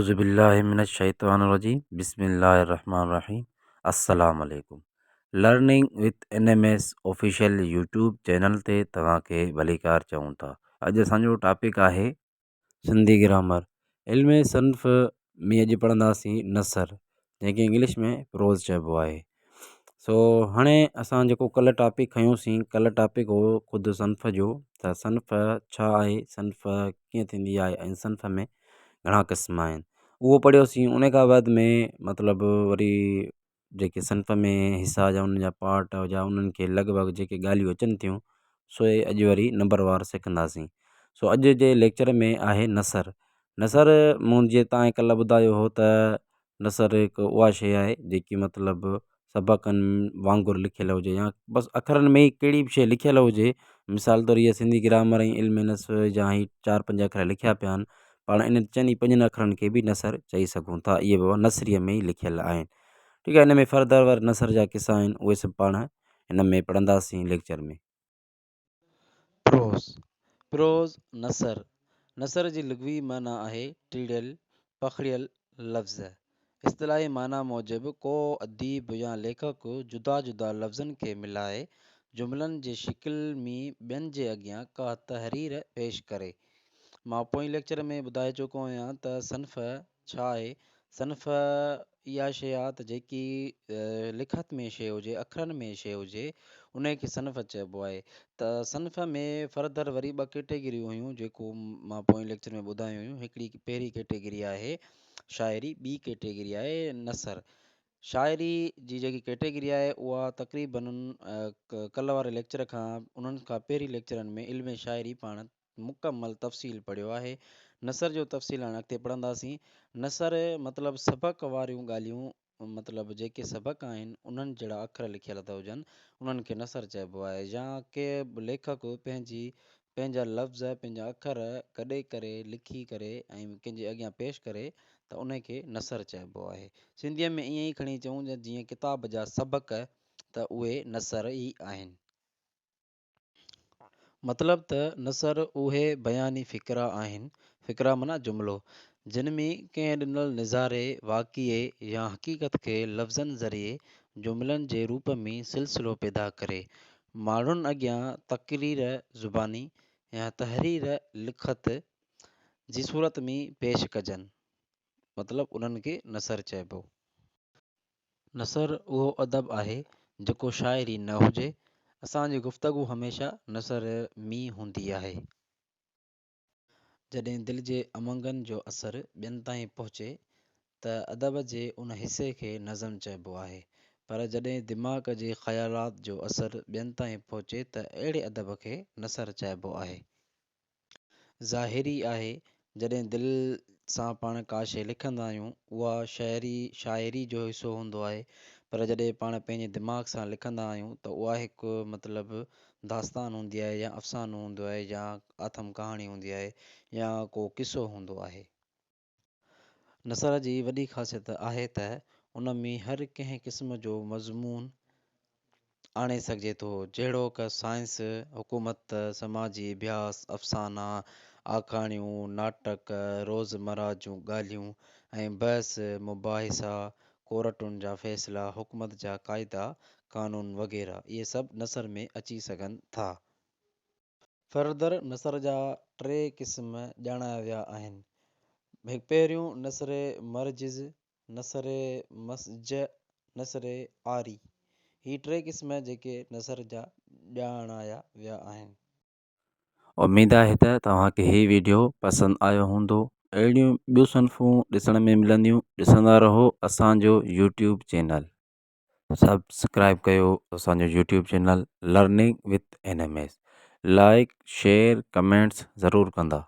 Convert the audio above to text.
اعوذ بالله من الشيطان الرجيم بسم الله الرحمن الرحيم السلام عليڪم learning with N M S official YouTube channel تي توهان کي ڀليڪار چئون ٿا اڄ اسان جو ٽاپڪ آهي سنڌي گرامر علم صنف ۾ اڄ پڙهنداسين نثر جنهن کي انگلش ۾ پروز چئبو آهي سو هاڻي اسان جيڪو ڪلهه ٽاپڪ کنيوسين ڪلهه ٽاپڪ هو خود صنف جو ته صنف ڇا آهي صنف ڪيئن ٿيندي آهي ۽ صنف ۾ گهڻا قسم آهن اهو پڙهيوسين ان کان بعد ۾ مطلب وري جيڪي صنف ۾ حصا جا انهن جا پارٽ جا انهن کي لڳ ڀڳ جيڪي ڳالهيون اچن ٿيون سو اڄ وري نمبر وار سکنداسين سو اڄ جي ليڪچر ۾ آهي نثر نثر مون جيئن تان ڪلهه ٻڌايو هو ته نثر هڪ اها شيء آهي جيڪي مطلب سبقن وانگر لکيل هجي يا بس اکرن ۾ ئي ڪهڙي به شيء لکيل هجي مثال طور هيء سنڌي گرامر ۽ علم نثر جا هي چار پنج اکر لکيا پيا آهن پاڻ انهن چئن ئي پنجن اکرن کي به نثر چئي سگهون ٿا اهي به نثريء ۾ ئي لکيل آهن ٺيڪ آهي ان ۾ فردر ور نثر جا قصا آهن اهي سڀ پاڻ هن ۾ پڙهنداسين ليڪچر ۾. پروز، Prose، نثر، نثر جي لغوي معنيٰ آهي ٽيڙيل، پکڙيل لفظ. اصطلاحي معنيٰ موجب ڪو اديب يا ليکڪ جدا جدا لفظن کي ملائي جملن جي شڪل ۾ ٻين جي اڳيان ڪا تحرير پيش ڪري. مان پوئين ليڪچر ۾ ٻڌائي چڪو آهيان ته صنف ڇا آهي؟ صنف اها شيء آهي ته جيڪي لکت ۾ شيء هجي، اکرن ۾ شيء هجي، انهي کي صنف چئبو آهي. ته صنف ۾ فرڌر وري ٻه ڪيٽيگريون هيون جيڪو مان پوئين ليڪچر ۾ ٻڌايون هيون. هڪڙي پهرين ڪيٽيگري آهي شاعري، ٻي ڪيٽيگري آهي نثر. شاعري جي جيڪي ڪيٽيگري آهي اها تقريبن ڪلهه واري ليڪچر کان انهن کان پهرين ليڪچرن ۾ علم شاعري پاڻ مڪمل تفصيل پڙهيو آهي. نثر جو تفصيل هاڻي اڳتي پڙهنداسين. نثر مطلب سبق واريون ڳالهيون مطلب جيڪي سبق آهن انهن جهڙا اکر لکيل ٿا هجن انهن کي نثر چئبو آهي يا ڪي به ليکڪ پنهنجي پنهنجا لفظ پنهنجا اکر گڏي ڪري لکي ڪري ۽ ڪنهن جي اڳيان پيش ڪري ته انهي کي نثر چئبو آهي. سنڌيء ۾ ائين ئي کڻي چئون جيئن ڪتاب جا سبق ته اهي نثر ئي آهن. مطلب ته نثر اهي بياني فقرا آهن، فقرا معنيٰ جملو، جن ۾ ڪنهن ڏنل نظاري، واقعي يا حقيقت کي لفظن ذريعي جملن جي روپ ۾ سلسلو پيدا ڪري، ماڻهن اڳيان تقرير، زباني، يا تحرير، لکت، جي صورت ۾ پيش ڪجن. مطلب انهن کي نثر چئبو. نثر اهو ادب آهي جيڪو شاعري نه هجي. اسان جي گفتگو هميشه نثر ۾ هوندي آهي. جڏهن دل جي امنگن جو اثر ٻين تائين پهچي ته ادب جي ان حصي کي نظم چئبو آهي. پر جڏهن دماغ جي خيالات جو اثر ٻين تائين پهچي ته اهڙي ادب کي نثر چئبو آهي. ظاهري آهي جڏهن دل سان پاڻ ڪا شيء لکندا آهيون اها شعري شاعري جو حصو هوندو آهي پر جڏهن پاڻ پنهنجي دماغ سان لکندا آهيون ته اها هڪ مطلب داستان هوندي آهي يا افسانو هوندو آهي يا آٿم ڪهاڻي هوندي آهي يا ڪو قصو هوندو آهي. نثر جي وڏي خاصيت آهي ته ان ۾ هر ڪنهن قسم جو مضمون آڻي سگهجي ٿو، جهڙوڪ، سائنس، حڪومت، سماجي اڀياس، افسانا، آکاڻيون، ناٽڪ، روزمره جون ڳالهيون ۽ بحث مباحثا، ڪورٽن جا فيصلا، حڪومت جا قاعدا قانون وغيره. اهي سڀ نثر ۾ اچي سگهن ٿا. فردر نثر جا ٽي قسم ڄاڻايا ويا آهن. پهريون نثر مرجز، نثر مسجع، نثر عاري. هي ٽي قسم جيڪي نثر جا ڄاڻايا ويا آهن. اميد آهي ته توهان کي هي ويڊيو پسند آيو هوندو اهڙيون ٻيون صنفون ڏسڻ ۾ ملنديون ڏسندا رهو اسان جو يوٽيوب چينل. سبسڪرائب ڪيو اسان جو YouTube channel learning with N M S like share comments ضرور ڪندا.